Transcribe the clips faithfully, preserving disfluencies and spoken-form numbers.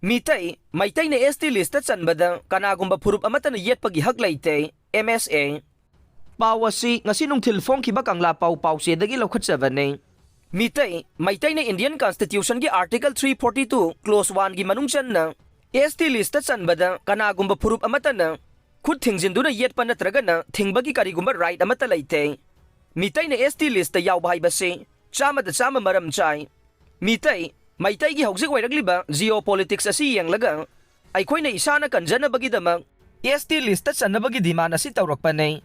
Meitei, ꯃꯩꯇꯩꯅ S T list ꯆꯟꯕꯗ ꯀꯅꯥꯒꯨꯝꯕ ꯐꯨꯔꯨꯞ ꯑꯃꯠꯇꯅ ꯌꯦꯠꯄꯒꯤ ꯍꯛ ꯂꯩꯇꯦ, M S A꯫ ꯄꯥꯎ ꯑꯁꯤ ꯉꯁꯤ ꯅꯨꯡꯊꯤꯜ ꯐꯣꯡꯈꯤꯕ ꯀꯪꯂꯥ ꯄꯥꯎ ꯄꯥꯎꯆꯦꯗꯒꯤ ꯂꯧꯈꯠꯆꯕꯅꯤ꯫ ꯃꯤꯇꯩ, ꯃꯩꯇꯩꯅ Indian Constitution ꯒꯤ Article three forty two, Clause one ꯒꯤ ꯃꯅꯨꯡ ꯆꯟꯅ S T list ꯆꯟꯕꯗ ꯀꯅꯥꯒꯨꯝꯕ ꯐꯨꯔꯨꯞ ꯑꯃꯠꯇꯅ ꯈꯨꯠ ꯊꯤꯡꯖꯤꯟꯗꯨꯅ ꯌꯦꯠꯄ ꯅꯠꯇ꯭ꯔꯒꯅ ꯊꯤꯡꯕꯒꯤ ꯀꯔꯤꯒꯨꯝꯕ right ꯑꯃꯠꯇ ꯂꯩꯇꯦ꯫ ꯃꯤꯇꯩꯅ S T list ꯌꯥꯎꯕ ꯍꯥꯏꯕꯁꯤ ꯆꯥꯃꯗ ꯆꯥꯃ ꯃꯔꯝ ꯆꯥꯏ꯫ ꯃꯤꯇꯩ, ꯃꯩꯇꯩꯒꯤ ꯍꯧꯖꯤꯛ ꯑꯣꯏꯔꯛꯂꯤꯕ geopolitics ꯑꯁꯤ ꯌꯦꯡꯂꯒ ꯑꯩꯈꯣꯏꯅ ꯏꯁꯥꯅ ꯀꯟꯖꯅꯕꯒꯤꯗꯃꯛ S T list ꯆꯟꯅꯕꯒꯤ demand ꯑꯁꯤ ꯇꯧꯔꯛꯄꯅꯤ꯫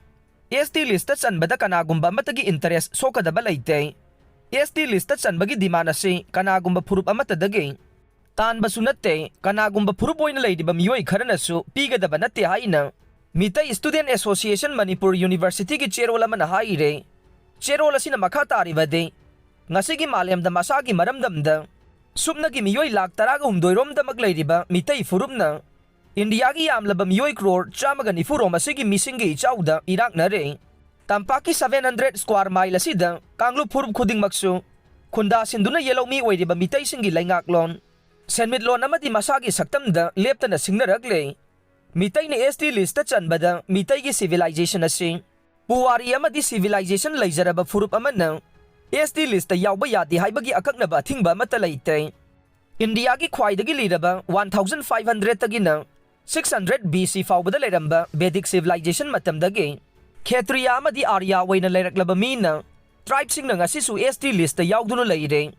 S T list ꯆꯟꯕꯗ ꯀꯅꯥꯒꯨꯝꯕ ꯑꯃꯠꯇꯒꯤ interest ꯁꯣꯛꯀꯗꯕ ꯂꯩꯇꯦ꯫ S T list ꯆꯟꯕꯒꯤ demand ꯑꯁꯤ ꯀꯅꯥꯒꯨꯝꯕ ꯐꯨꯔꯨꯞ ꯑꯃꯠꯇꯗꯒꯤ ꯇꯥꯟꯕꯁꯨ ꯅꯠꯇꯦ, ꯀꯅꯥꯒꯨꯝꯕ ꯐꯨꯔꯨꯞ ꯑꯣꯏꯅ ꯂꯩꯔꯤꯕ ꯃꯤꯑꯣꯏ ꯈꯔꯅꯁꯨ ꯄꯤꯒꯗꯕ ꯅꯠꯇꯦ ꯍꯥꯏꯅ Meitei Student Association Manipur University ꯒꯤ ꯆꯦꯔꯣꯜ ꯑꯃꯅ ꯍꯥꯏꯔꯦ꯫ ꯆꯦꯔꯣꯜ ꯑꯁꯤꯅ ꯃꯈꯥ ꯇꯥꯔꯤꯕꯗꯤ, ꯉꯁꯤꯒꯤ ꯃꯥꯂꯦꯝꯗ ꯃꯁꯥꯒꯤ ꯃꯔꯝꯗꯝꯗ ꯁꯨꯞꯅꯒꯤ ꯃꯤꯑꯣꯏ ꯂꯥꯈ ꯇꯔꯥꯒ ꯍꯨꯝꯗꯣꯏ ꯔꯣꯝꯗꯃꯛ ꯂꯩꯔꯤꯕ ꯃꯤꯇꯩ ꯐꯨꯔꯨꯞꯅ ꯏꯟꯗꯤꯌꯥꯒꯤ ꯌꯥꯝꯂꯕ ꯃꯤꯑꯣꯏ ꯀ꯭ꯔꯣꯔ ꯆꯥꯃꯒ ꯅꯤꯐꯨ ꯔꯣꯝ ꯑꯁꯤꯒꯤ ꯃꯤꯁꯤꯡꯒꯤ ꯏꯆꯥꯎꯗ ꯏꯔꯥꯛꯅꯔꯦ꯫ ꯇꯝꯄꯥꯛꯀꯤ seven hundred square mile ꯑꯁꯤꯗ ꯀꯥꯡꯂꯨꯞ ꯐꯨꯔꯨꯞ ꯈꯨꯗꯤꯡꯃꯛꯁꯨ ꯈꯨꯟꯗꯥꯁꯤꯟꯗꯨꯅ ꯌꯦꯜꯍꯧꯃꯤ ꯑꯣꯏꯔꯤꯕ ꯃꯤꯇꯩꯁꯤꯡꯒꯤ ꯂꯩꯉꯥꯛꯂꯣꯟ, ꯁꯦꯟꯃꯤꯠꯂꯣꯟ ꯑꯃꯗꯤ ꯃꯁꯥꯒꯤ ꯁꯛꯇꯝꯗ ꯂꯦꯞꯇꯅ ꯁꯤꯡꯅꯔꯛꯂꯦ꯫ ꯃꯤꯇꯩꯅ S T list ꯆꯟꯕꯗ ꯃꯤꯇꯩꯒꯤ civilization ꯑꯁꯤ ꯄꯨꯋꯥꯔꯤ ꯑꯃꯗꯤ civilization ꯂꯩꯖꯔꯕ ꯐꯨꯔꯨꯞ ꯑꯃꯅ S T list ꯌꯥꯎꯕ ꯌꯥꯗꯦ ꯍꯥꯏꯕꯒꯤ ꯑꯀꯛꯅꯕ ꯑꯊꯤꯡꯕ ꯑꯃꯠꯇ ꯂꯩꯇꯦ꯫ ꯏꯟꯗꯤꯌꯥꯒꯤ ꯈ꯭ꯋꯥꯏꯗꯒꯤ ꯂꯤꯔꯕ one thousand five hundred ꯇꯒꯤꯅ six hundred B C ꯐꯥꯎꯕꯗ ꯂꯩꯔꯝꯕ Vedic civilization ꯃꯇꯝꯗꯒꯤ ꯈꯦꯇ꯭ꯔꯤꯌꯥ ꯑꯃꯗꯤ ꯑꯥꯔꯌꯥ ꯑꯣꯏꯅ ꯂꯩꯔꯛꯂꯕ ꯃꯤꯅ tribe ꯁꯤꯡꯅ ꯉꯁꯤꯁꯨ S T list ꯌꯥꯎꯗꯨꯅ ꯂꯩꯔꯦ꯫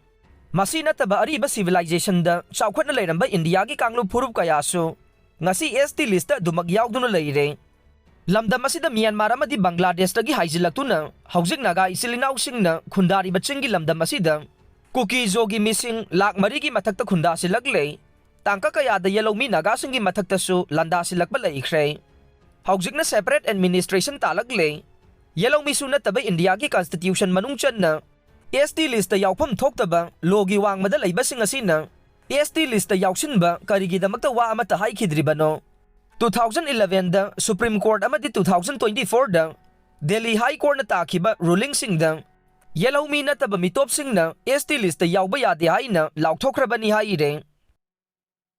ꯃꯁꯤ ꯅꯠꯇꯕ ꯑꯔꯤꯕ civilization ꯗ ꯆꯥꯎꯈꯠꯅ ꯂꯩꯔꯝꯕ ꯏꯟꯗꯤꯌꯥꯒꯤ ꯀꯥꯡꯂꯨꯞ ꯐꯨꯔꯨꯞ ꯀꯌꯥꯁꯨ ꯉꯁꯤ S T list ꯑꯗꯨꯃꯛ ꯌꯥꯎꯗꯨꯅ ꯂꯩꯔꯦ꯫ ꯂꯝꯗꯝ ꯑꯁꯤꯗ ꯃ꯭ꯌꯥꯟꯃꯥꯔ ꯑꯃꯗꯤ ꯕꯪꯒ꯭ꯂꯥꯗꯦꯁꯇꯒꯤ ꯍꯥꯏꯖꯤꯜꯂꯛꯇꯨꯅ ꯍꯧꯖꯤꯛ ꯅꯥꯒꯥ ꯏꯆꯤꯜ ꯏꯅꯥꯎꯁꯤꯡꯅ ꯈꯨꯟꯗꯥꯔꯤꯕ ꯆꯤꯡꯒꯤ ꯂꯝꯗꯝ ꯑꯁꯤꯗ ꯀꯨꯀꯤꯖꯣꯒꯤ ꯃꯤꯁꯤꯡ ꯂꯥꯈ ꯃꯔꯤꯒꯤ ꯃꯊꯛꯇ ꯈꯨꯟꯗꯥꯁꯤꯜꯂꯛꯂꯦ꯫ ꯇꯥꯡꯀꯛ ꯀꯌꯥꯗ ꯌꯦꯜꯍꯧꯃꯤ ꯅꯥꯒꯥꯁꯤꯡꯒꯤ ꯃꯊꯛꯇꯁꯨ ꯂꯥꯟꯗꯥꯁꯤꯜꯂꯛꯄ ꯂꯩꯈ꯭ꯔꯦ꯫ ꯍꯧꯖꯤꯛꯅ separate administration ꯇꯥꯂꯛꯂꯦ꯫ ꯌꯦꯜꯍꯧꯃꯤꯁꯨ ꯅꯠꯇꯕ ꯏꯟꯗꯤꯌꯥꯒꯤ constitution ꯃꯅꯨꯡ ꯆꯟꯅ S T list ꯌꯥꯎꯐꯝ ꯊꯣꯛꯇꯕ ꯂꯣꯒꯤ ꯋꯥꯡꯃꯗ ꯂꯩꯕꯁꯤꯡ ꯑꯁꯤꯅ S T list ꯌꯥꯎꯁꯤꯟꯕ ꯀꯔꯤꯒꯤꯗꯃꯛꯇ ꯋꯥ ꯑꯃꯠꯇ ꯍꯥꯏꯈꯤꯗ꯭ꯔꯤꯕꯅꯣ? Two thousand eleven ꯗ Supreme Court ꯑꯃꯗꯤ two thousand twenty four ꯗ Delhi High Court ꯅ ꯇꯥꯈꯤꯕ ruling ꯁꯤꯡꯗ ꯌꯦꯜꯍꯧꯃꯤ ꯅꯠꯇꯕ ꯃꯤꯇꯣꯞꯁꯤꯡꯅ S T list ꯌꯥꯎꯕ ꯌꯥꯗꯦ ꯍꯥꯏꯅ ꯂꯥꯎꯊꯣꯛꯈ꯭ꯔꯕꯅꯤ ꯍꯥꯏꯔꯦ꯫